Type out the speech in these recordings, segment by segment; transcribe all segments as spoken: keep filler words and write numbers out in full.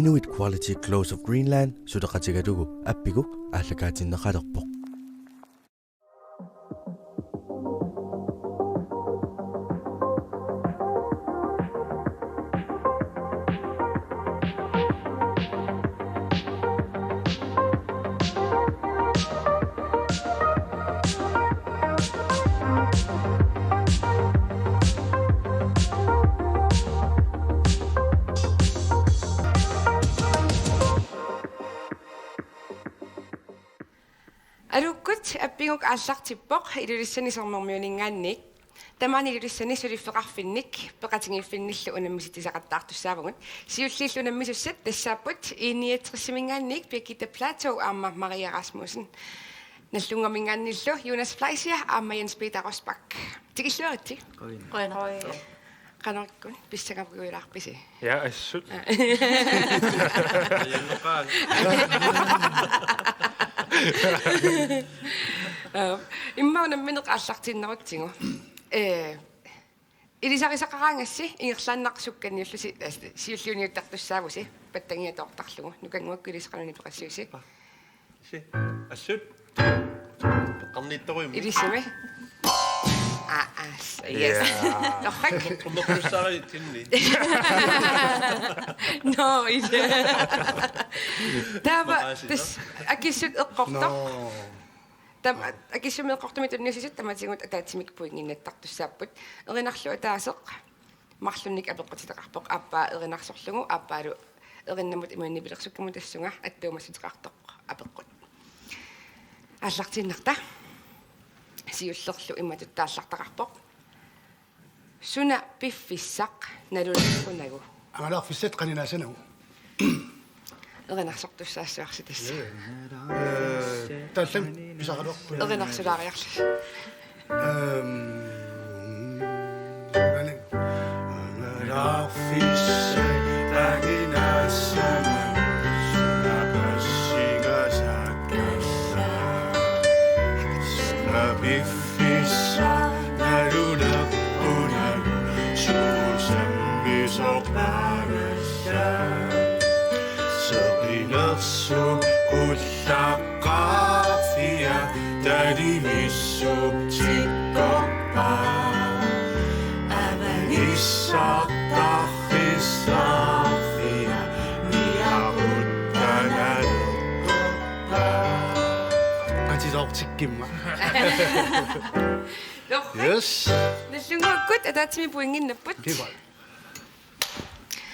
Inuit Quality Clothes of Greenland suleqatigalugu Appiguk aallakaatinneqalerpoq. Aluukkut, Appiguk aallartippoq Ilulissani Sermermiuninngaanniit. Tamaani Ilulissani suliffeqarfinnik peqatigiiffinnillu unammisitsisaqattaartussaavugut. Siulliillu unammisussat tassaapput I niogtresiminngaanniit Birgitte Platou aamma Maria Rasmussen. Nagdlunguminngaanniillu Jonas Fleischer aamma Jens Peter Rosbach. Tikilluaritsi. Qujan. Qujan. Qanoq ikkukkit, pissangavugilaarpisi? Ja, assut. Ajanneqaaq. Aa, immaqa unammineq aallartinnerutsigu. Ee, ilisarisaqaraangassi ingerlaannaq sukkanniullusi, altså, siulliuniuttartussaavusi, pattagiatoortarlugu, nukannguakkut ilisaqanuni peqassiusi. Si. Assut. Peqqarniittorujummik. Ilisimi. Aa, aa, s-, yes. Ja. Norrak. Qummertussaari tinni. No, ila. Taava, maqaasina, tassa akissut eqqortoq. No. Tam-, akissumik eqqortumik tunniussisut tamatigut ataatsimik pointinnattartussaapput. Erinarlu ataaseq marlunnik apeqqutitaqarpoq, aappaa erinarsorlugu, aappaalu erinnamut imaluunniit nipilersukkamut tassunga attuumassuteqartoq apeqqut. Aallartiinnarta. Siullerlu imatut aallartaqarpoq: Suna piffissaq nalunarpoq unagu? Angalaarfissat qaninaasanagu. Erinarsortussaassuarsi tassa. Ee, taallami pisaraluarpunga. Erinarsulaariarlusi. Ehm, angalaarfissat qaninaasanagu, suna piffissaq nalunarpoq unagu, suut sammisoq paagassa. Seqinersup ullaqqaarfia talivissup tikkorpaa, avanissartarfissarfia niaquttanalukkorpaa. Qatisoortikkimma. Yes. Nagdlunguakkut ataatsimik pointinnaapput. Kiva.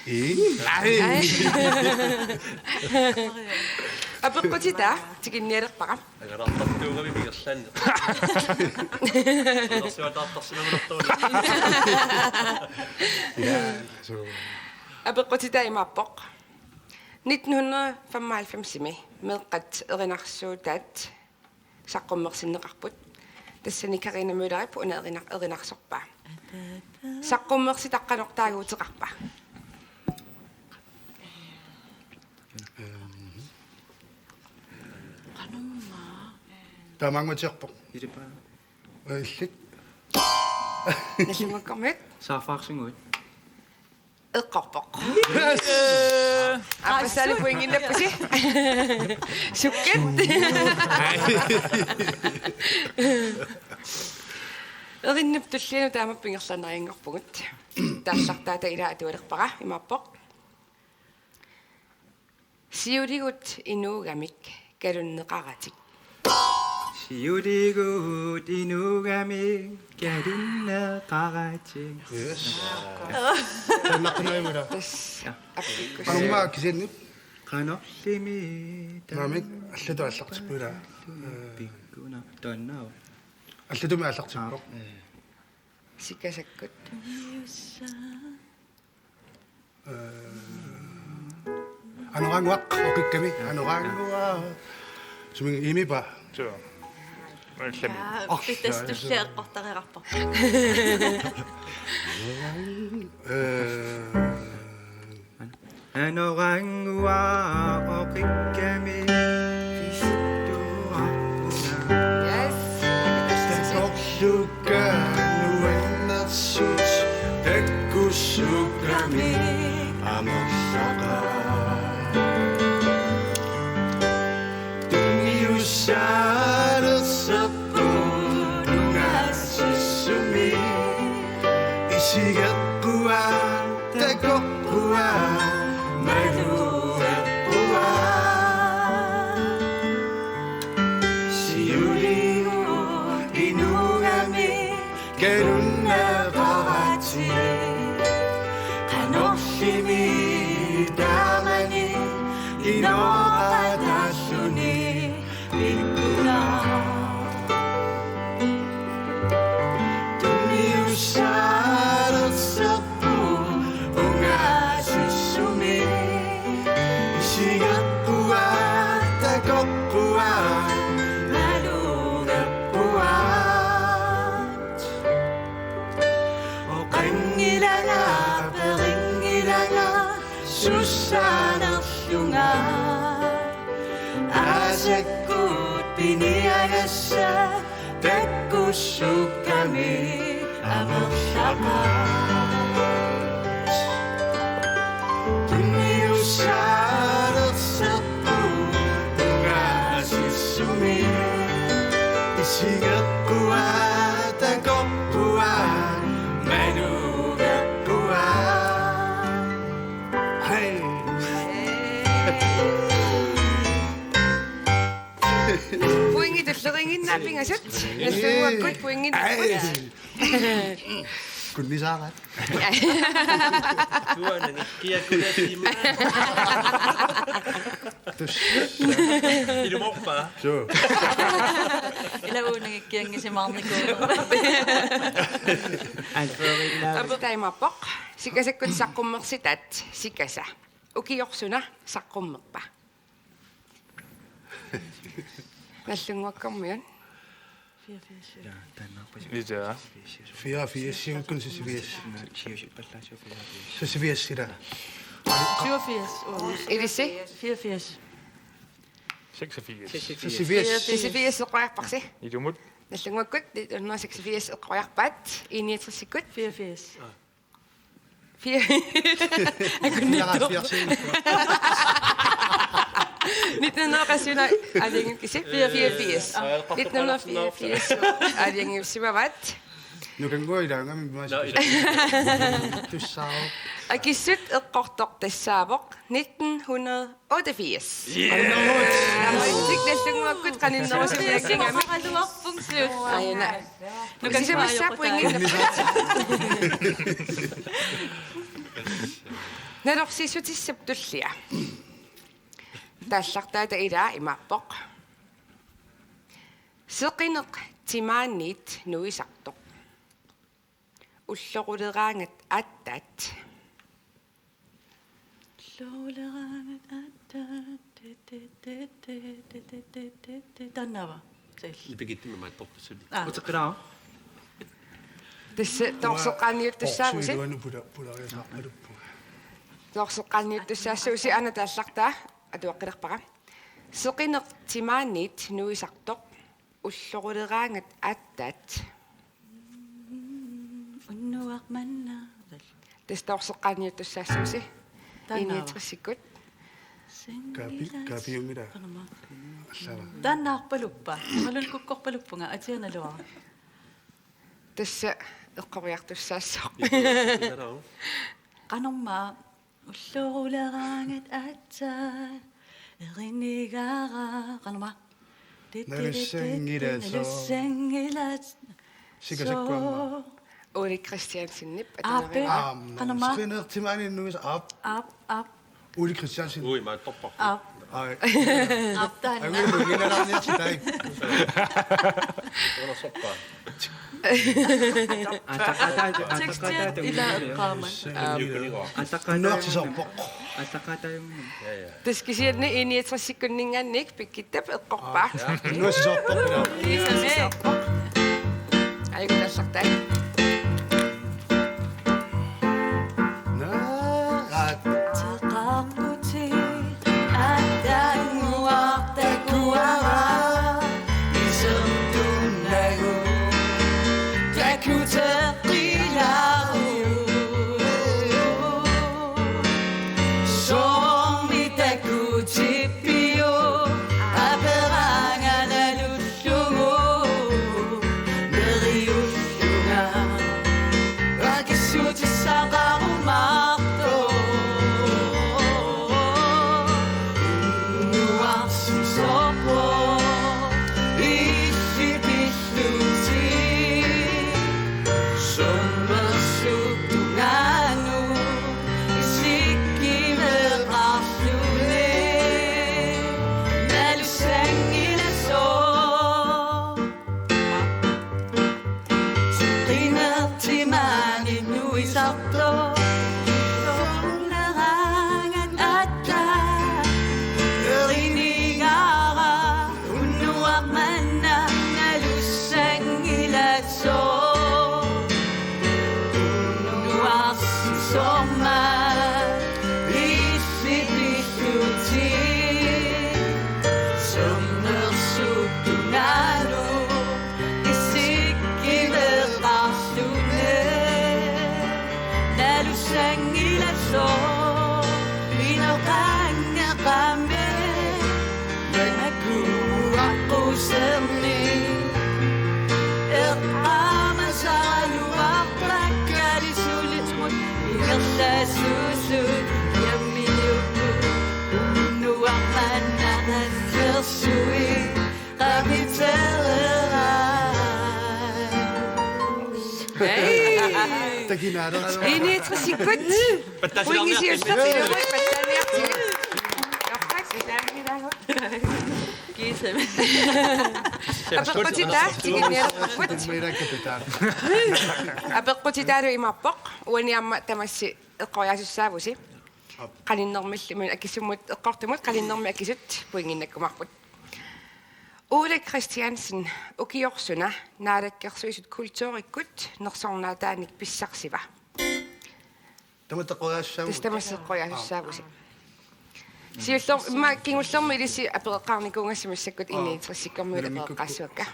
Ii. Ai. Apeqqutitaa tikinnialerpara. Angalaartartuugami ingerlaannaq. Alersuataartarsimagunartuuna. Ja, so. Apeqqutitaa imaappoq: Nitten hundrede femoghalvfemsimi meeqqat erinarsuutaat saqqummersinneqarput. Tassani Karina Møllerip una erinar-, erinarsorpaa. Saqqummersitaq qanoq taaguuteqarpa? Taamaannguatsiarpoq. Ilipaa. Illit. Nagdlunguakkormiut. Saaffaarsuguit. Eqqorpoq. Yes! Aappassaali pointinnappusi. Sukkat. Erinnap tullianut taama ingerlaannarianngorpugut. Taallartaata ila atualerpara imaappoq: Siuligut inuugamik kalunneqaratik. Siuligut inuugamik kalunneqaratik. Yes. Taannaqqinnaimula. Tassa. Apeqqut. Qanormaa kisianni? Qanorlimi. Naamik, allatut aallartippugut ila. Pikkuna taannaavoq. Allatut aallartippoq. Ee. Sikasakkut. Ee, Anoraannguaq oqikkami, Anoraannguaq. Suminnga, Imi-pa? Suu. Allami. Aa, orla, pitastulli eqqortareerarpoq. Ee, Anoraannguaq oqikkami. Yes. Tasorluukkaat nuannersut takkussuukkami amerlaqaat. Saalerserput ungasissumi isigeqquaat takoqquaat malugeqquaat. Siuligut inuugami kalunneqaratik qanorlimi taamani inooqataalluni ikuna. Tunniussaalerserput ungasissumi isigeqquaat takoqquaat malugeqquaat. Oqanngilanga, aperinngilanga, sussaanerlunga. Aasakkut piniagassat takkussukkami amerlaqaat. Tunniussaalerserput ungasissumi isigeqquaat takoqquaat malugeqquaat. Hej. Pointit tulleriinnginnami pingasut. Nallunnguakkut pointit. Hej. Kunnisaaraat. Tuanani kiakulasima. Tus. Ilumorpa. Suu. Ila uunigikkianngisimaarnikuuvoq. Apeq taamaappoq. Sikasakkut saqqummersitat. Sikasa. Ukioq suna saqqummerpa? Nallunnguakkormiut. Ja, taannaarpasi. Ija. Fireogfirs, siukkun seksogfirs. Seksogfirs, ila. Syvogfirs. Ilissi? Fireogfirs. Seksogfirs. Seksogfirs. Seksogfirs eqqoriarparsi? Ilumut. Nallunnguakkut nitten hundrede og seksogfirs eqqoriarpaat, I niogtresikkut. Fireogfirs. Fire. Fireoghalvfjerds. Nitten hundrede og syvogfirs aalajangiukkussi? Fireogfirs. Nitten hundrede og fireogfirs aalajangiussimavaat. Nukannguaq ilaagami. Nå, ila. Tussaavoq. Akissut eqqortoq tassaavoq nitten hundrede otteogfirs. Yeah! Aamma Nallunnguakkut qaninnerusumiakkigami. Aajuna. Nukannguaq sisamassaaq pointinnginnama. Nalorsissutissap tullia. Taallartaata ilaa imaappoq: Seqineq timaaniit nuisartoq. Ulloruleraangat aatsaat. Ulloruleraangat aatsaat. Taannaava? Nipigittumi maattorpassuit. Aa. Uteqqilaaruk. Tassa torseqqaanniuttussaavusi. Torsuiluanu pula-, pulariasaarpaluppunga. Torseqqaanniuttussaassuusi, aana taallartaa atuaqqilerpara. Seqineq timaaniit nuisartoq. Ulloruleraangat aatsaat. Unnuaq manna. Tassa torseqqaanniuttussaassuusi. Taannaava? I niogtresikkut. Kaapi-, kaapiummila. Qanormaa. Allala. Taannaarpaluppa. Malun kukkorpaluppunga atianaluara. Tassa eqqoriartussaassaaq. Qanormaa. Ulloruleraangat aatsaat erinigara. Qanormaa? Nalussanngilasoq. Nalussanngilasoq. Sikasakkuamma. Ole Christiansenip. Aappe. Atuneri. Aamma. Qanormaa? Seqineq timaaniit nuisartoq. Aap, aap. Ole Christiansen. Ui, maattorpara. Aap. Ai. Aap, taanna. Ai, ui, ui, ui, ui, ui. Una soppa. Tekstiat ila eqqaamat. Aap. Unnuartisoorpoq. Ataqaataajunngilaq. Ja, ja. Tassa kisianni I niogtresikkunninngaanniit Birgittap eqqorpa. Aap. Unnuartisoorpoq ila. Iisami. Aajuna taallartai. Naa, aat. Teqarputit aatsaannguaq takuara. Isertunnagu takuteqqilaarujuk. Soormi takutippiuk aperaangat Tungaanut isikkiveqarluni nalusanngilasoq inoqanngaqaami. Nanakuaqquserni eqqaamasaraluarpakka ilisulitmut ingerlasuusut jammiupput unnuarmannarannersui qamitererai. Hey! Takinaaleraa. Iniitsersikkut. Pattaasilaarniarpit. Pointi siulleq iluamik pattaaniartigit. Kiisami. Apeqqutitaa tiginnialerparput. Meerakkapitaa. Apeqqutitaalu imaappoq: Uani aamma tamassi eqqoriasussaavusi. Qaninnermillu, akissummut eqqortumut qaninnermik akisut pointinnakkumaarput. Ole Christiansen, ukioq suna Naalakkersuisut kulturikkut nersornaataanik pissarsiva? Tamatta eqqoriassaagut. Tassa tamassi eqqoriasussaavusi. Siullermik, immaqa kingullermik ilissi apereqqaarnikuugassi massakkut. Aa. Iniitsersikkormiut apereqqaassavakka.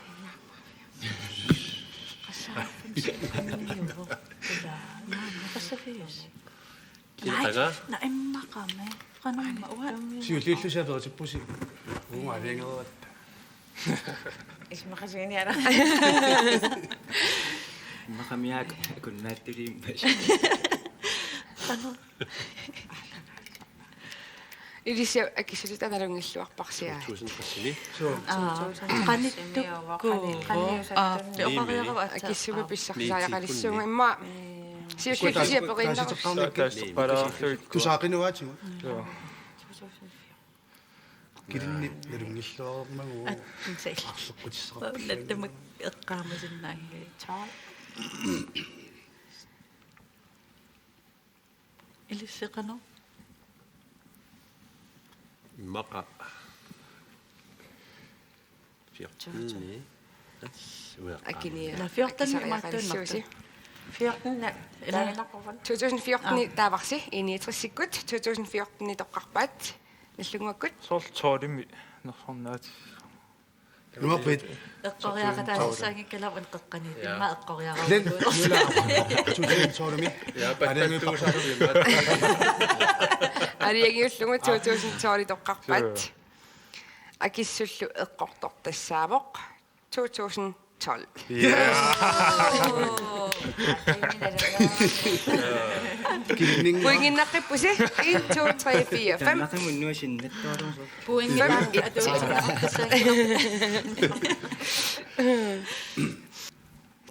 Qassafius. Kiisaga? Naa, immaqami. Qanumma uat. Siulliullusi aperitippusi. Uunga aviangereeratta. Ismaqasiginiara. Immaqami aak-, akunnaattuli immaqa. Qanu. Ilissi akissutitut nalunngilluarparsi. Tusind qassini. Suu. Aa, qanittukkut. Aa, oqariarava aatsaat. Akissummik pissarsiariaqalissuunga immaqa. Siulliullusi aperiinnarusi. Taasitseqqaarnikkut. Tusaaqinuaatigut. Joo. Kilinni nalunngilluarmagu. Arleqqutissaqarput. Nattumik eqqaamasinnaanngilaq. Ilissi qanoq? Immaqa. Fjorten. Akini. Nå, fjorten akisariaqalissuusi. Fjorten. Ila. To tusind fjorten taavarsi, iniitsersikkut, to tusind fjorten toqqarpaat, nallunnguakkut. Soorlu tolvimi nersornaat. Nuapit. Eqqoriaqataassaanngikkaluarpoq qeqqaniitimma eqqoriaraagut. Len, nula. Tusind tolvimi. Ja, pattattuusarluimaat. Aalajangiullugu to tusind tolv toqqarpaat. Akissullu eqqortoq tassaavoq to tusind tolv. Ja. Pointinnaqqippusi. En, to, tre, fire, fem. Tamakku unnuasinnattoorusoq. Pointi. Fem, et, et.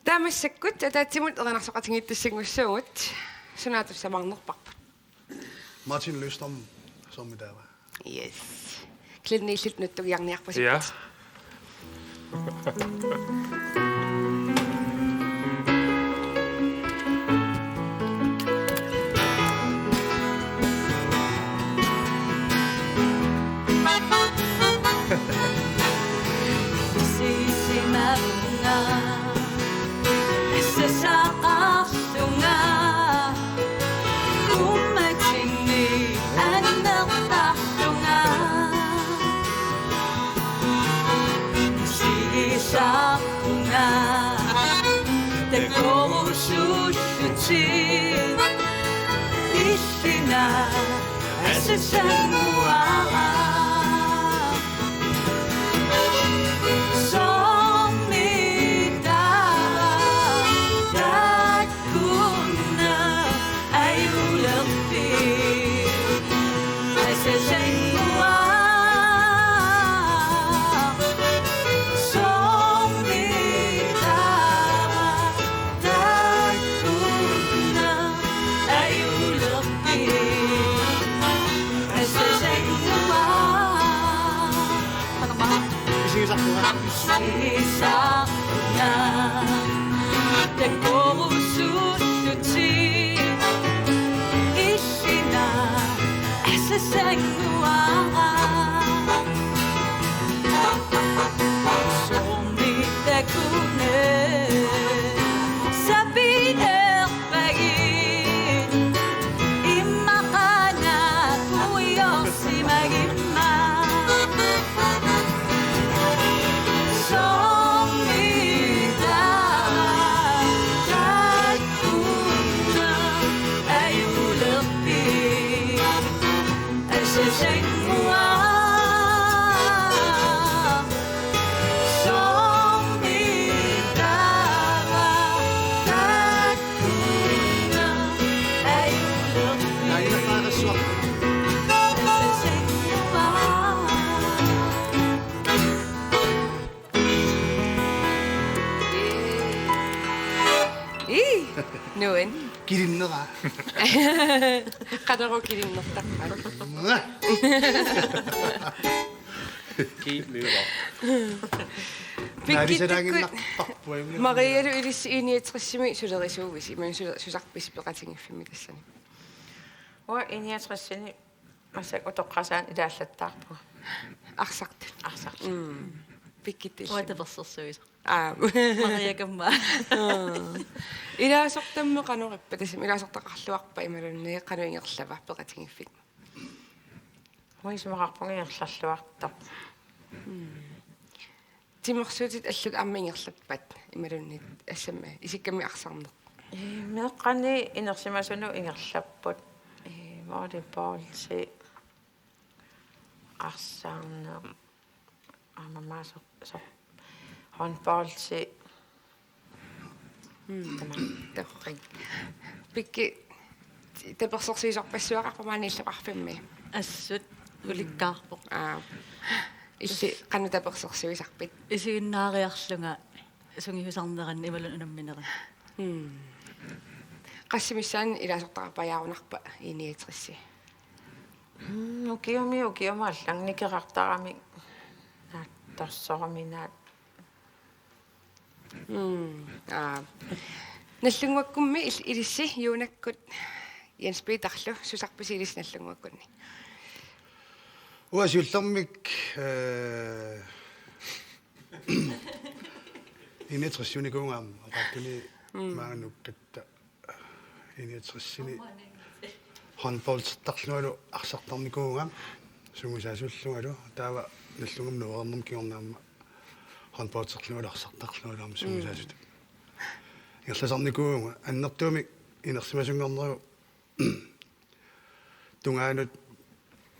Taava massakkut ataatsimut erinarsoqatigiittussanngussuugut, sunaatussamaarnerparput. Martin Løvstrøm, Soormi taava. Yes. Glenn Nielsen nuttugiarniarpasipput. Ja. Sisimavunga, sassaqarlunga, uummatinni annertarlunga, sigisarpunga, takorusullutit, illinga asasannguara. Soormi taava taakkunna ajulerpit asasannguaq. Soormi taava taakkunna ajulerpit asasannguaq. Isigisarpunga. Isigisarpunga. Takorusullutit. Illinga asasannguara. Soormi takuneq sapilerpagit, immaqaana puiorsimagimmat. Nuan. Kilinnera. Qanoq kilinnertarpa? Keep it up. Pikkittakkut. Naalisaraaginnarparput. Marialu ilissi I niogtresimi sulerisuuvisi, imaluunniit suler-, susarpisi peqatigiiffimmi tassani? Uanga I niogtresimi massakkut utoqqasaani ilaallattaarpunga. Arsartut. Arsartut. Mm. Pikkittut. Uanga tapersersuisoq. Aa. Maria kamma. Aa. Ilaasortammi qanoq ippa, tassami ilaasortaqarluarpa imaluunniit qanoq ingerlava peqatigiiffik? Uanga isumaqarpunga ingerlalluartoq. Mm. Timersuutit allat aamma ingerlappat imaluunniit assammi isikkamik arsarneq? Ee, meeqqani inersimasunut ingerlapput. Ee, volleyballsi arsarneq. Aamma maani soq, soq. Håndboldi. Mm. Taama. Torrak. Pikki, tapersersuisorpassuaqarpa maani illoqarfimmi? Assut ulikkaarpoq. Aa. Illit qanoq tapersersuisarpit? Isiginnaariarlunga sungiusarneranni imaluunniit unammineranni. Mm. Qassinik missaani ilaasortaqarpajaarunarpa I niogtresi? Mm, ukiumi, ukiumi allanngornikkut nikerartaramik naatsorsorami naat. Mm, aa. Nallunnguakkummi il-, ilissi Juunakkut Jens Peterlu, susarpisi ilissi Nallunnguakkunni? Uanga siullermik, eh, I niogtresimiinnikuuvunga aamma, oqaatsini. Mm. Maanga nukkatta I niogtresimi håndboldertarlungalu arsartarnikuuvunga sungiusaasulluunniit, taava Nallunnguamut nuereernerma kingorna aamma håndbolderlungalu arsartarlungalu aamma. Mm. Sungiusaasutut ingerlasarnikuuvunga, annertuumik inersimasunngornerup tungaanut,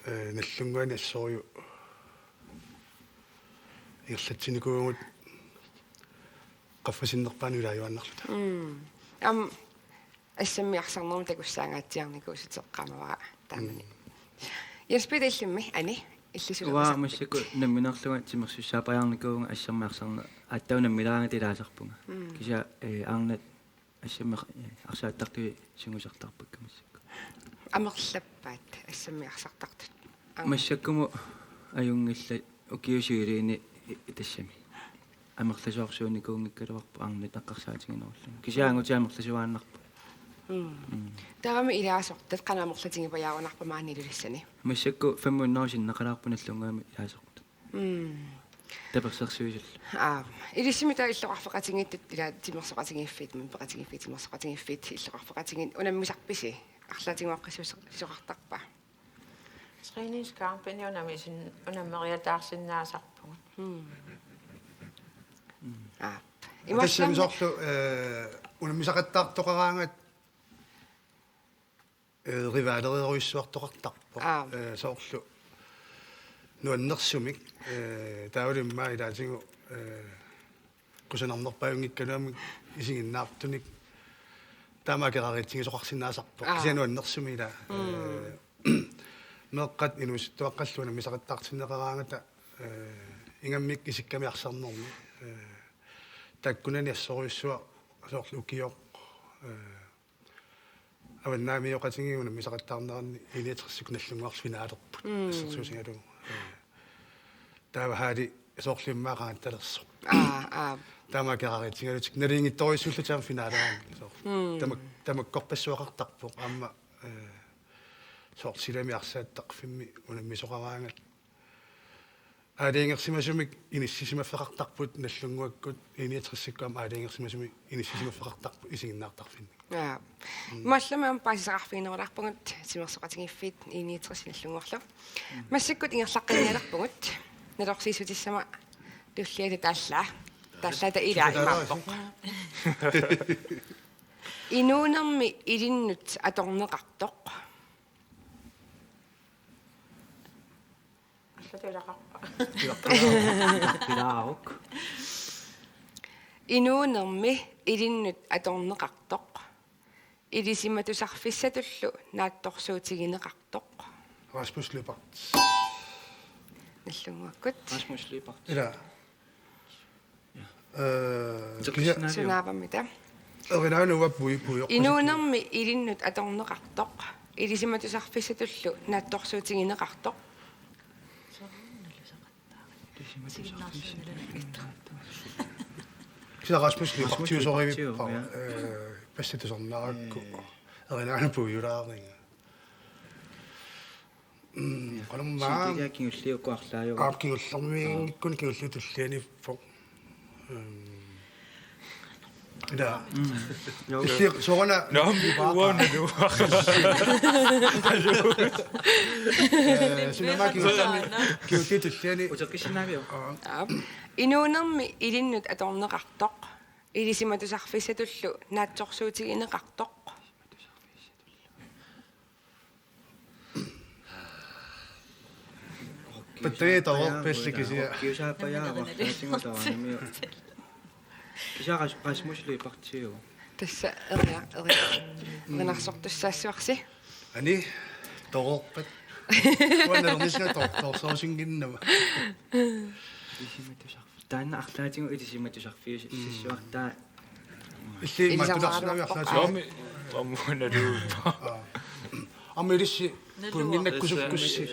eh, Nallunnguani assorujuk ingerlatsinikuuvugut qaffasinnerpaanut ilaajuaannarluta. Mm. Aamma assammi arsarnermut takussaangaatsiarnikuusutit eqqaamavara taamani. Mm. Jens Peter, illimmi, Ani, illit sulerisarpit? Uanga massakkut nammineerlunga timersussaappajaarnikuuvunga assammi arsarneq. Aatsaat unammilaarlunga ilaasarpunga. Mm. Kisianni, eh, arnat assammi, eh, arsaattartui sungiusartarpakka massakkut. Amerlappat assammi arsartartut? Ang- Massakkumut ajunngillat, ukiut siuliini i-, i-, tassami. Amerlasoorsuunikuunngikkaluarpoq arnat eqqarsaatiginerullugit. Kisianni angutit amerlasuaannarput. Mm. Mm. Taavami ilaasortat qanoq amerlatigipajaarunarpa maani Ilulissani? Massakkut fem hundrede sinneqalaarput Nallunnguami ilaasortut. Mm. Tapersersuisullu. Aa, ilissimi taava illoqarfeqatigiittut, ila timersoqatigiiffiit, peqatigiiffiit, timersoqatigiiffiit, illoqarfeqatigiit unammisarpisi? Arlaatigut aaqqissuussoqartarpa? Træningskampini unammisin-, unammeriataarsinnaasarpugut. Mm. Mm. Aa. Tassami imaassaami soorlu, eh, unammisaqattaartoqaraangat, eh, rivalererujussuartoqartarpoq. Aa. Eh, soorlu nuannersumik, eh, taavalu immaqa ilaatigut, eh, kusanarnerpaajunngikkaluamik isiginnaartunik taama akerariitsigisoqarsinnaasarpoq. Aa. Kisianni nuannersumik ila, mm, eh, meeqqat inuusuttuaqqallu unammisaqattaartinneqaraangata, eh, ingammik isikkamik arsarnermi, eh, taakkunani assorujussuaq soorlu ukioq, eh, avannaamioqatigiit unammisaqattaarneranni I niogtresikkut Nallunnguarlu finaalerput. Mm. Assersuutigalugu. Eh, taava halli soorlu immaqa qangattalersoq. Aa, aa. Taama akerariitsigalutik naligiinngitsorujussuullutik aamma finaalerani soorlu. Mm. Tamak-, tamakkorpassuaqartarpoq aamma, eh, soorlu silami arsaattarfimmi unammisoqaraangat. Aalajangersimasumik inissisimaffeqartarput Nallunnguakkut, I niogtresikkut aamma aalajangersimasumik inissisimaffeqartarput isiginnaartarfinni. Aa. Mm. Imaallaat aamma paasisaqarfiginerulaarpugut timersoqatigiiffiit I niogtres Nallunnguarlu. Mm. Massakkut ingerlaqqinnialerpugut. Nalorsiissutissamut tulliata taallaa. Taallaata ila imaappoq. Inuunermi ilinnut atorneqartoq. Allatut ilaqarpa? Ilaaruk. Inuunermi ilinnut atorneqartoq. Ilisimatusarfissatullu naatsorsuutigineqartoq. Rasmus Lyberth. Nallunnguakkut. Rasmus Lyberth. Ila. Ja. Eh, kisianni sunaavammi taava? Erinaanua pui-, puioqqusik. Inuunermi ilinnut atorneqartoq. Ilisimatusarfissatullu naatsorsuutigineqartoq. Kisianni Rasmus Lyberth-iusorivippoq, Rasmus Lyberth-iu, ja. Øh, passi tusarnaarakku. Øh. Erinaanua puiulaariga. Mm, ja. Qanormaa. Sintiga kingulliukkut arlaajuvoq. Aap, kingullermiinngikkuni kingulliup tullianiippoq. Mm. Ila. Mm. Jo. Tulli-, sooruna. Nå, uanga nu. Øh, suna aamma kingullermi-, kingulliup tulliani. Uteqqissinnaaviuk? Aa. Aap. Inuunermi ilinnut atorneqartoq. Ilisimatusarfissatullu naatsorsuutigineqartoq. Pattagiata orpilli kisianni. Kiusaappajaaraq taasinnga taanami. Kisianni Ras-, Rasmus Lyberth-iu. Tassa eria-, eria-, erinarsortussaassuarsi. Ani, toorpat. Uanga nalornissinga tor-, toorsuusinnginnama. Ilisimatusarf-, taanna arlaatigut ilisimatusarfiusi-, mm, sissuartaa. Illit ilisarnaaruarpoq. Mattutarsinnaavit arlaatigut. Aap. Soormi, ammuunaluuppa. Aa. Aamma ilissi puinnginnakkusukkussi.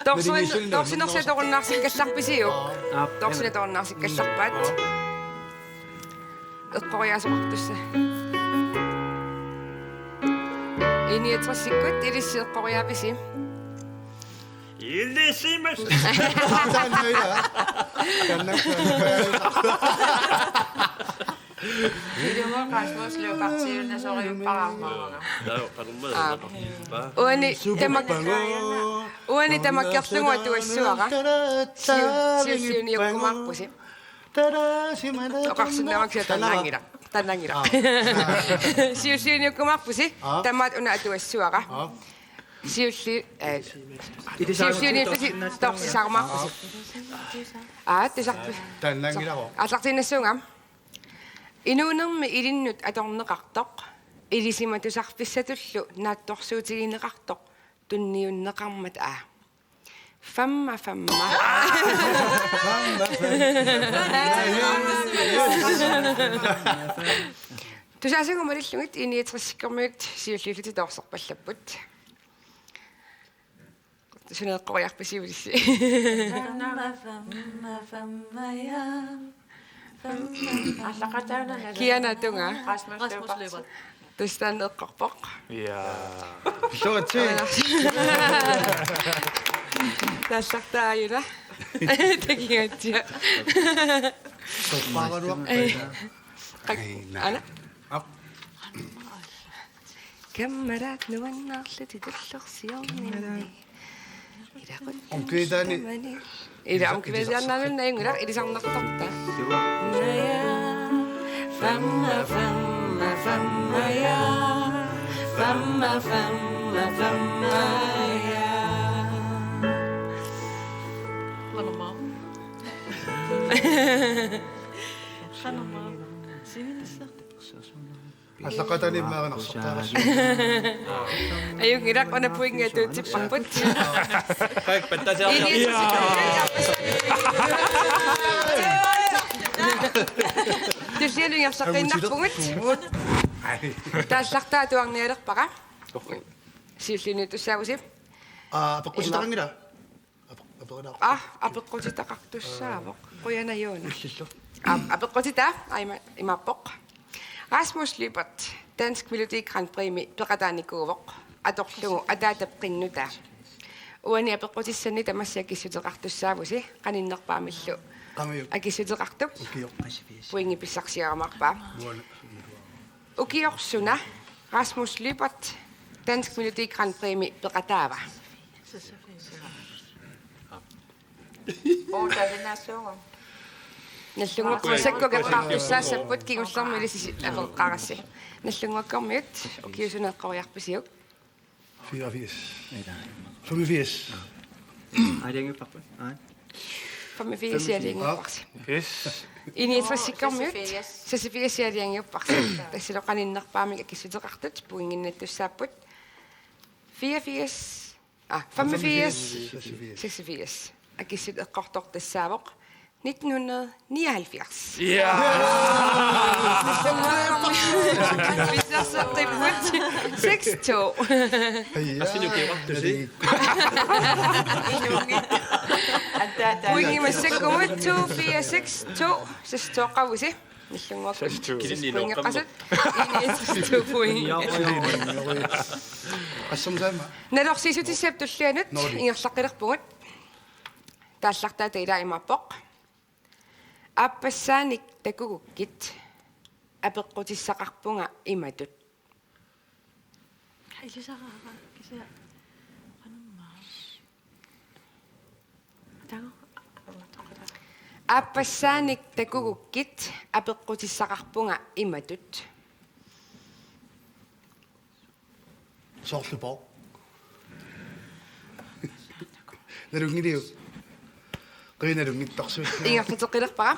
Torsuin-, torsinersi atorunnaarsikkallarpisiuk? Aap. Torsinersi atorunnaarsikkallarpaat. Aap. Eqqoriaasoqartussat. I niogtresikkut ilissi eqqoriaavisi? Ilisimas. Taanna ila. Taanna. Ilumut Rasmus Lyberth-iunnasorujussuuppara aamma. Taava qanormaa. Aap. Uani tamak-, uani tamakkerlugu atuassuara. Siu-, siulliuniukkumaarpusi. Oqarsinnaavakka taannaanngilaq. Taannaanngilaq. Aa. Siulliuniukkumaarpusi. Aa. Tamaat una atuassuara. Aa. Siulli-, eh, siulliuniullisi torsisaarumaarpusi. Aa, tusarpi. Taannaanngilaq. Aallartiinnassuunga. Inuunermi ilinnut atorneqartoq. Ilisimatusarfissatullu naatsorsuutigineqartoq. Tunniunneqarmat aa. Femma, femma. Tusaasagut malillugit I niogtresikkormiut siulliullutik toorserpallapput. Suna eqqoriarpisiuk ilissi? Femma, femma, femma, ja. Femma, femma. Kiana tunga. Rasmus Lyberth. Tassa taanna eqqorpoq. Ja. Suatsi. Taallartaa Aajuna. Takigatsia. Soqqaaraluaq. Ei. Qak-, ei, naa. Ana. Ap. Kammalaat nuannaarlutik tullorsiorninni. Ilaquttat. Onkel Dani. Tamani. Ila, onkel Dani, naanngilaq ilisarnartorta. Naja. Femma, femma, femma, ja. Femma, femma, femma, ja. Qanormaa. Qanormaa. Sivilissaartoq. Aallaqqaataani immaqa erinarsortaarassi. Ajunngilaq, una pointi atuutsipparput. Qak pattasiartoq. Tulliani ingerlaqqinniarpugut. Taallartaa atuarnialerpara. Siulliunniuttussaavusi. Aa, apeqqutitaqanngilaq. Ape-, apeqqutitaq-. Ah, apeqqutitaqartussaavoq. Qujanaq Juuna. Illillu. Aa, apeqqutitaa, aa, ima-, imaappoq. Rasmus Lyberth, Dansk Melodi Grand Prix-mi peqataanikuuvoq. Atorlugu ataatap qinnutaa. Uani apeqqutissanni tamassi akissuteqartussaavusi, qaninnerpaamillu. Qamiuk. Akissuteqartup. Ukioq. Pointi pissarsiarumaarpaa. Uani. Ukioq suna Rasmus Lyberth Dansk Melodi Grand Prix-mi peqataava? Nallunngoqqaarput, Sakkup eqqaartussaassapput, kingullermi ilissi apeqqaarassi. Nallunnguakkormiut, ukiut suna eqqoriarpisiuk? Fireogfirs. Femogfirs. Aalajangiupparput. Aa. Femogfirs aalajangiupparsi. Yes. I niogtresikkormiut. Seksogfirs. Seksogfirs aalajangiupparsi. Tassalu qaninnerpaamik akissuteqartut pointinnattussaapput. Fireogfirs. Ah, femogfirs. Femogfirs. Seksogfirs. Seksogfirs. Akissut eqqortoq tassaavoq. nitten hundrede nioghalvfjerds. Ja! Seks to. Asia ukiuartusi. Pointi massakkumut to fire seks to. Seks to qavusi. Nillunngorput. Seks to. Pointeqasut. Seks to point. Qassamsaama. Nalorsiissutissap tullianut Noli. Ingerlaqqilerpugut. Taallartaata ilaa imaappoq: Aappassaanik takugukkit apeqqutissaqarpunga imatut. Ilisaraara kisianni qanormaa. Tago. Aappassaanik takugukkit apeqqutissaqarpunga imatut. Soorlu pooq. Nalunngiliuk? Qivi nalunngittarsuit. Ingerlateqqilerpara.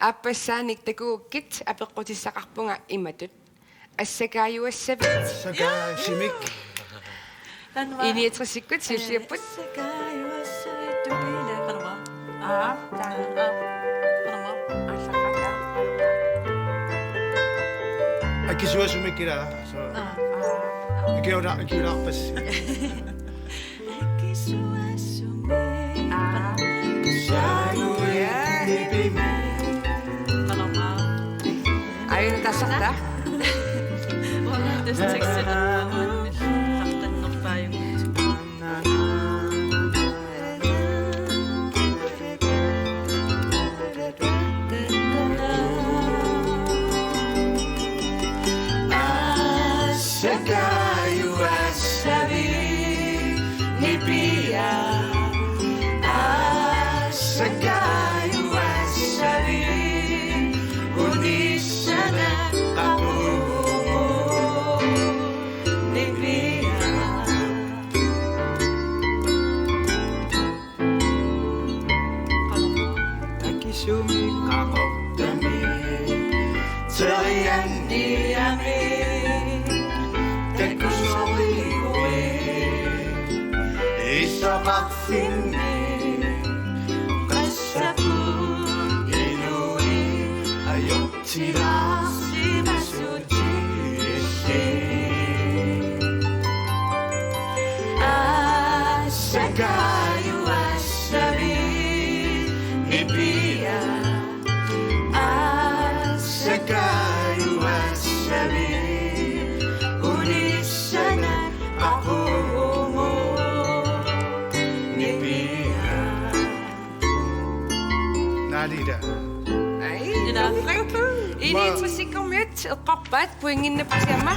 Aappassaanik takugukkit apeqqutissaqarpunga imatut: Assakaajuassavit? Assakaasimik. Iiniitsersikkut siulliupput. Assakaajuassavit tupilaarpara. Aa, taa, aa. Parama. Assakaaja. Akisuasumik ilaa. So. Aa, aa. Ikiula-, ikiulaarpassi. Aina tassarta. Assakaajuassavit nipiat. Assakaajuassavit unissanaqaqugut nipiat. Akisumik Qaqortumi terianniami takusorliuit Isoqarfimmi qassapput inuit ajo- Assakaajuassavit nipiat. Assakaajuassavit unissanaqaqugut nipiat. Naalila. Ai, ila. Iiniitsersikkormiut eqqorpaat, pointinnappusi aamma.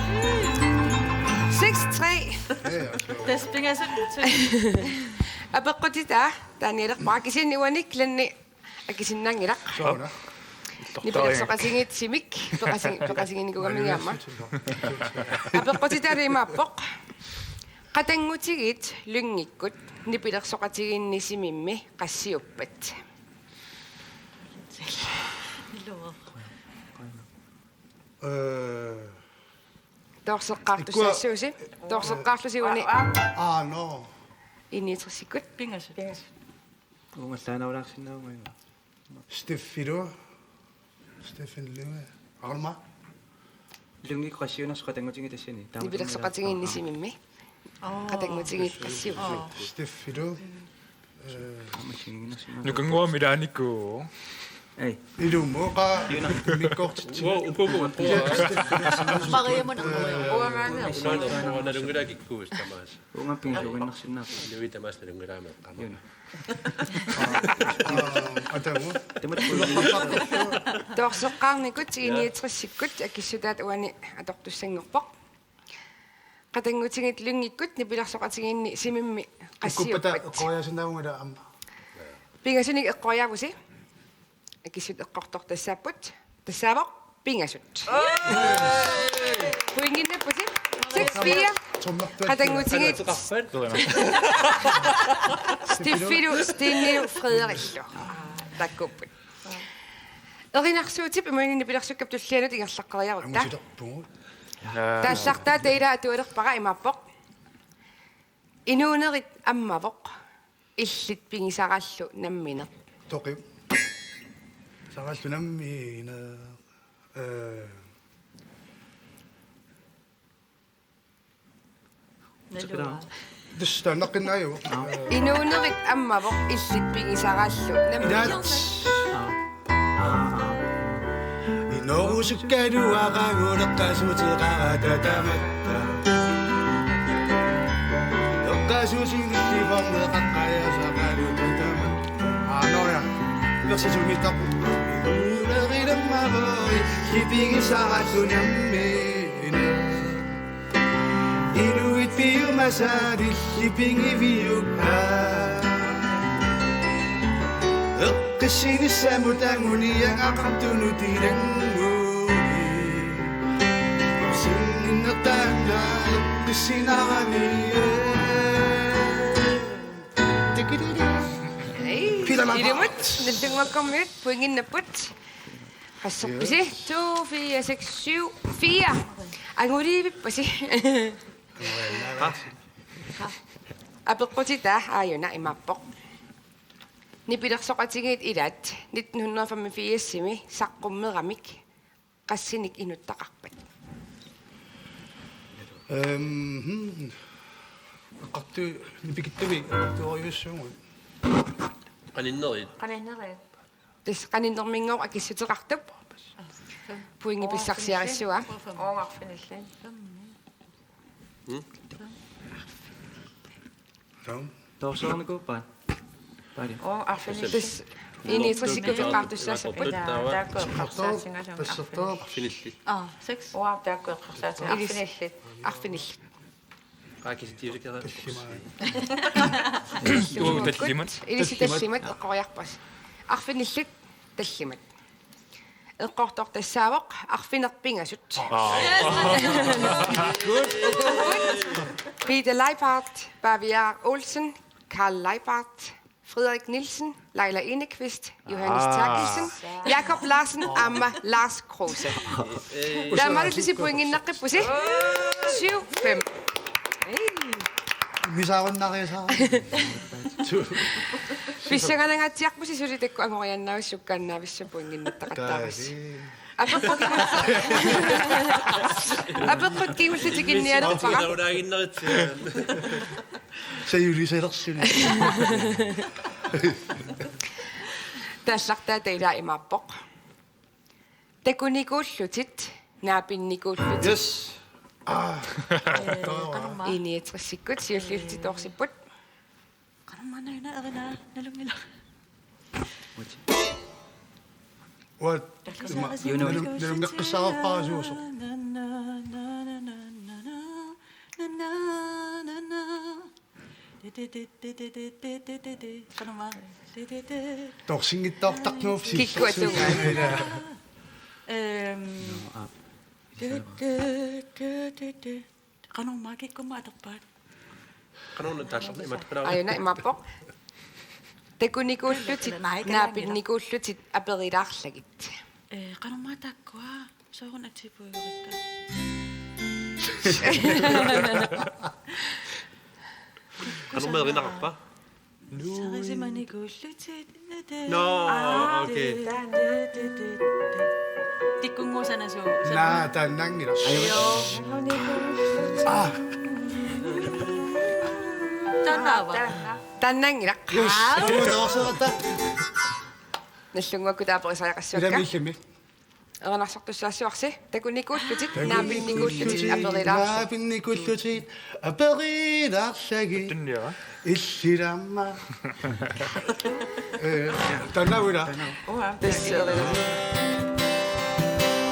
Seks tre. Tassa pingasut. Apeqqutitaa taanialerpara, kisianni uani Glenni akisinnaanngilaq. Sooruna. Nipilersoqatigiit Simik peqasi-, peqasinginikuugamiuk aamma. Apeqqutitaalu imaappoq: Qatanngutigiit Lynggikkut nipilersoqatigiinni Simimmi qassiuppat? Ee, toorseqqaartussaassuusi. Toorseqqaarlusi uani. Aa, no. Iiniitsersikkut. Pingasut. Pingasut. Uunga allaanaulaarsinnaavunga. Steffilu. Steffen Lynge. Arma. Lynggikkut qassiunersoq qatanngutigiit tassani. Taama nipilersoqatigiinni Simimmi. Aa. Qatanngutigiit qassiuppat. Aa. Steffilu. Ee. Nukannguami ilaanikuuvoq. Ei. Ilumut qaa. Iuna. Mikkortitsi. Uo, uku, uku, uku. Mariamut. Uangaana. Uangaana, uangaana, nalunngilakikkuus tamaasa. Uunga pingasunginnarsinnaappa. Inuit tamaasa nalunngilaammata. Iuna. Aa, atagu. Tamat. Toorseqqaarnikut, ja, iiniitsersikkut akissutaat uani atortussanngorpoq. Qatanngutigiit Lynggikkut nipilersoqatigiinni Simimmi qassiuppat? Ukkuppata eqqoriaasinnaavunga ilaa aamma. Pingasunik eqqoriaavusi. Akissut eqqortoq tassaapput. Tassaavoq pingasut. Pointinnappusi. Seks fire. Qatanngutigiit Steffilu, Stenilu, Frederiklu. Taakkuupput. Erinarsuutip imaluunniit nipilersukkap tullianut ingerlaqqeriarutta. Angusilerpugut. Taallartaata ilaa atualerpara imaappoq: Inuunerit ammavoq. Illit pigisarallu nammineq. Toqi. Sarallu nammineq. Eh. Naluara. Tassa naqqinnaaju. Inuunerit ammavoq illit pigisarallu nammineq. Ilaat. Inorusukkaluaqagu eqqaasuuteqarata tamatta. Eqqaasuusivillivarneq qaqqajasaqaluta tamatta. Aa, nå ja. Merci, Sumita. Inuunerit ammavoq illit pigisarallu nammineq. Inuit piumasaat illit pigiviuk? Eqqissinissamut anguniagaqartunut ilanngui. Sinninnertaanna eqqissinarani. Hej. Peter Lampard. Ilumut, Nagdlunguakkormiut, pointinnapput. Qassorpisi? To, fire, seks, syv, fire. Angunivippasi. Apeqqutitaa aajuna imaappoq. Nipilersoqatigiit ilaat nitten hundrede femogfirsimi saqqummeramik qassinik inuttaqarpat? Ehm, hmm. Eqqartu-, nipikitsumik eqqartuarujussuugut. Qaninnerit. Qaninnerit. Tassa qaninnerminngooq akissuteqartup. Pointi pissarsiarissavaa. Uunga arfinillit. Mm? Taam. Toorsuarnikuuppaat. Paali. Uunga arfinillit. Tassa I-niogtres-ikkut eqqartussaassappat. Jaa, taakku eqqarsaasingaluunga. Passertoor. Arfinillit. Aa, seks. Uanga taakku eqqarsaasinga. Ilis-, arfinillit. Arfinillit. Qaa, kisitsiusikera. Tallimaat. Tallimat. Ilissi tallimat eqqoriarpas. Arfinillit tallimat. Eqqortoq tassaavoq arfineq-pingasut. Aa. Peter Leiphart, Pavia Olsen, Karl Leiphart, Frederik Nielsen, Laila Enqvist, Johannes Aa. Terkelsen, Jakob Larsen, aamma Lars Kruse. Taamaalillisi pointinnaqqippusi. Syv fem. Misaarunnariasaa. Pissanganangaatsiarpusi suli taakku angoriannaavissukkaannaavissut pointinnattaqattaarassi. Apeqqut. Apeqqut kingulliit tikinnialerpara. Sajulisalerluni. Taallartaata ilaa imaappoq. Takunikuullutit, naapinnikuullutit. Yes. Aa. Ee, qanormaa. I-niogtres-ikkut siulliullutit toorsipput. Qanormaa una erinaa nalunngilaq. What? Takusaarisi. Nalun-, nalun-, nalunngikkaluarpara suusoq. Qanormaa. Toorsinngitsoortartuuvoq. Kikkut atungaat. Ehm. Qanormaa kikkummat atorpaat. Qanoruna taallarna imaattoqalaaruk. Aajuna imaappoq. Takunikuullutit, naapinnikuullutit aperilaarlagit. Ee, qanormaa taakkua soorunami atipuigorikka. Qanormaa erinaqarpa? Sarisimanikuullutit. Nå, okay. Tikkunnguusanasuu. Naa, taannaanngilaq. Aa. Taannaava? Taannaanngilaq. Yes. Aa. Uu, taarserata. Nagdlunguakkut aperisariaqassuakka. Ilami illimi. Erinarsortussaassuarsi, takunikuullutit, naapinnikuullutit, aperilaarlugit. Naapinnikuullutit, aperilaarlugit. Tunniara. Illit aamma. Ee, taannaavila. Uanga. Tassa erinarsoq.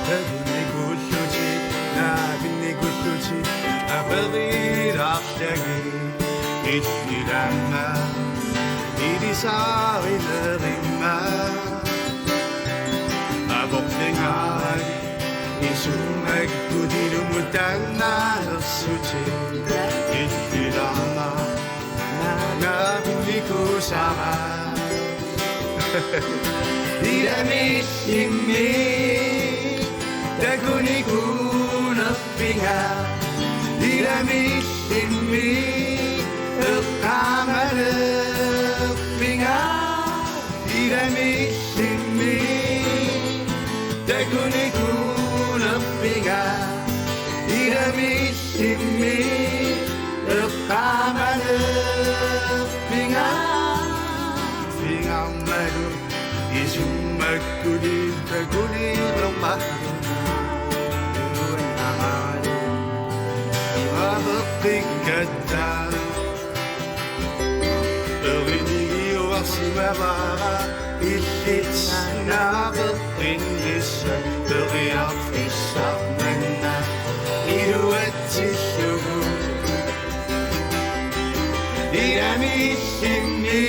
Takunikuullutit, naapinnikuullutit, aperilaarlugit. Illit aamma. Ilisarilerimma. Aportingaarit isumakkut ilumut taannaalersutit. Illit aamma naapinnikuusara. Ilami illimmi takunikuuner- pinga, ilami illimmi eqqaamaneq. Illimmi takunikuunerpunga, ilami illimmi eqqaamanerpunga, pingaarnerlu isummakkut takuniilerpara, iluannaarlu imaveqqikkatta. Erinigiuarsimavara illit naapeqqinnissaq, periarfissaq manna iluatsillugu. Ilami illimmi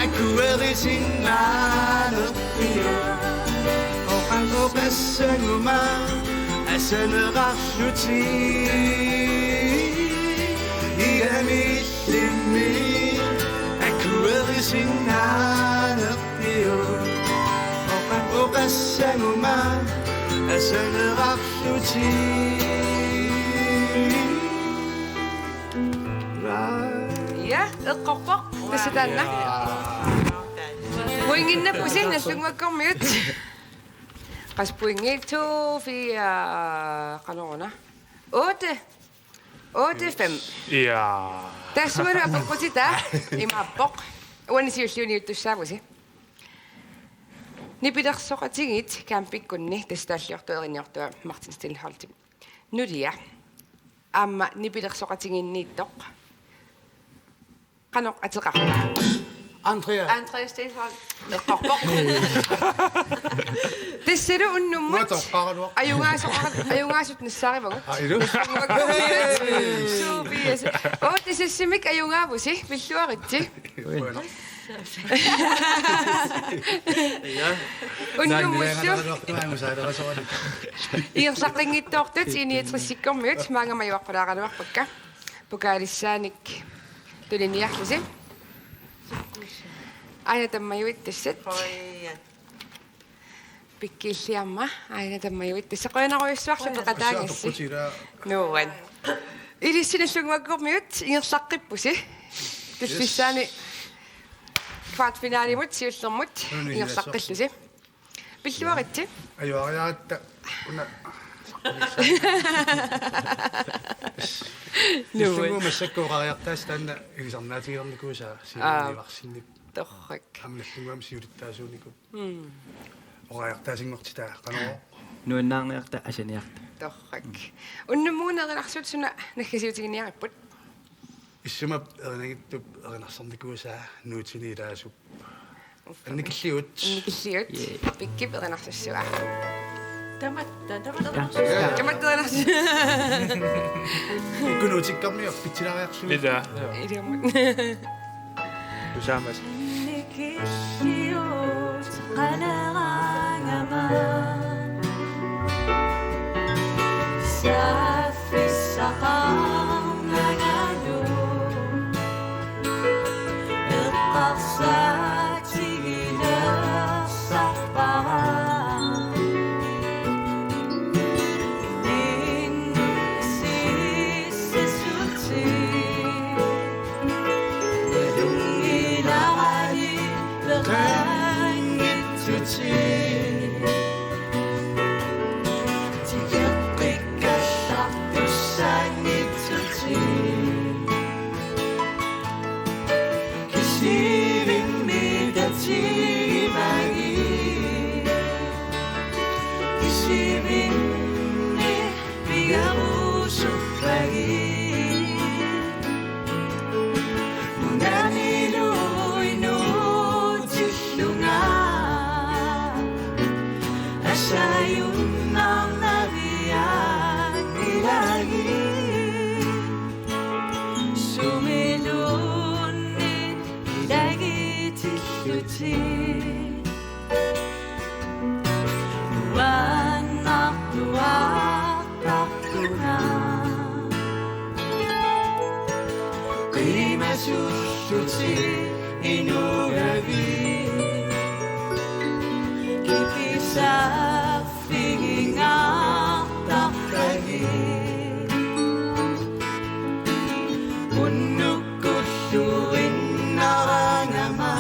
akuerisinnaanerpiuk, oqa-, oqassaguma asaneqarlutik. Ilami illimmi akuerisinnaanerpiuk, oqa-, oqassaguma asaneqarlutik. Ja, eqqorpoq. Tassa taanna. Pointinnappusi Nagdlunguakkormiut. Qassit pointit? To, fire, qanoruna? Otte. Otte, fem. Ja. Tassungalu apeqqutitaa imaappoq. Uani siulliuniuttissaavusi. Nipilersoqatigiit campikkunni, tassa taalliortua erinniortua Martin Steenholdtip nulia. Aamma nipilersoqatigiinniittoq. Qanoq ateqarpa? Andrea. Andrea Steenholdt. Eqqorpoq. Tassalu unnummut. Uanga toqqaraluaq. Ajugaasoqara-, ajugaasut nassaarivagut. Aa, ilu. Tobias. Oo, tassassimik ajugaavusi, pilluaritsi. Uanga. Ja. Unnummullu. Naannilaangalaluartunga angusaalerasoranik. Ingerlaqqinngitsoortut I niogtresikkormiut maanga majuarpalaaraluarpakka. Pokaalissaanik tuniniarlusi. Aina tammajuit tassat. Oi, ja. Pikkiilliarma, aina tammajuit tassat. Qujanarujussuarlu peqataagassi. Uanga. Nuann'. Ilissi Nagdlunguakkormiut ingerlaqqippusi. Tullissaani kvartfinalimut siullermut. Nuni, ingerlaqqillusi. Pilluaritsi. Ajuariaratta una. Nuann'. Nagdlunguup massakkut oqariartaasut taanna ilisarnaatigilernikuusaa. Aa. Siulivarsinnik. Torrak. Aamma Nagdlunguami siulittaasuunikuuvoq. Mm. Oqariartaasinngortitaa, qanoq? Nuannaarniarta, asaniarta. Torrak. Unnummut erinarsuut suna naggasiutiginiaripput? Issumap erinagittup erinarsornikuusaa Nuutini ilaasup. Uffa. Annikilliut. Annikilliut. Jee. Pikkip erinarsussua. Tamatta, tamatta. Ja. Tamatta erinarsussua. Kunuutikkarmiu pitsilaariarsuit. Ila. Ilumut. Tusaamas. Annikilliut qaneraangama. Saaffissaqarnangalu. Eqqarsaatigilersarpara. Inunnut sissisutit. Nalunngilarali peqanngitsutit. Tikeqqikkallartussaanngitsutit. Kisivimmi tatigivagit. Kisivinni piarusuppagit. Nunamilu inuutillunga. Asajunnarnavianngilagit. Sumiluunniit ilagitillutit. Nuannaartuaartarpunga. Qimasullutit inuulavit. Kipisaaffigingaartarpagit. Unnukkullu innaraangama.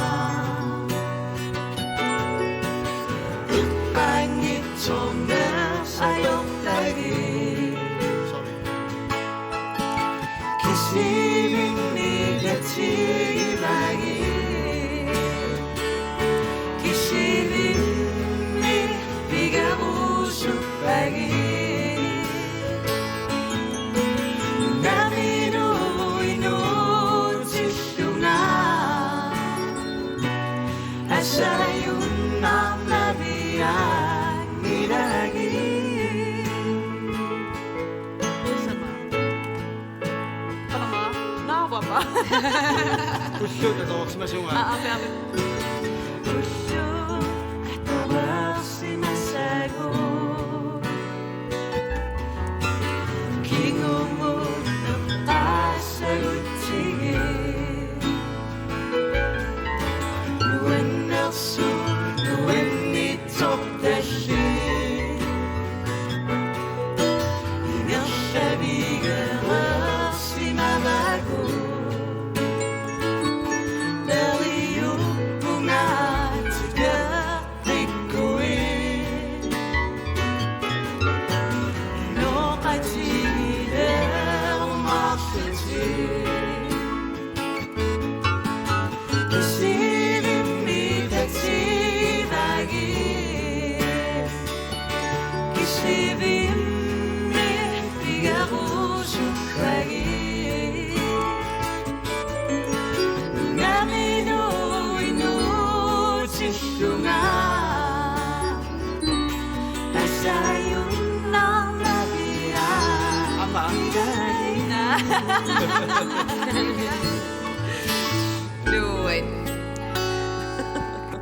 Ullut atoreersimasunga. Aa, ape, ape. Ullut atoreersimasagut. Kingumut eqqaasagutsigit. Nuannersuut nuannitsortallit. Ingerlavigereersimavagut. Periuppunga tikeqqikkuit. Noqatigilerumaarlutit. Kisivimmi tativagit. Kisivimmi pigerusukkagit. Nunaminnut inuutillunga. Tasajunnarnavia. Aamma. Igalina. Luuit.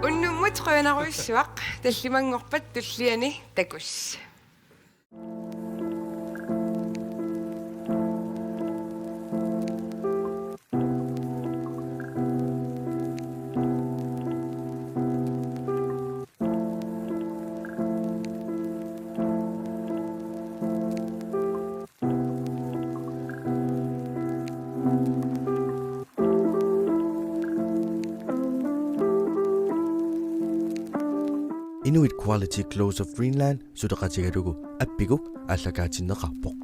Unnummut qujanarujussuaq, tallimanngorpat tulliani takuss. Inuit Quality Clothes of Greenland suleqatigalugu Appiguk aallakaatinneqarpoq.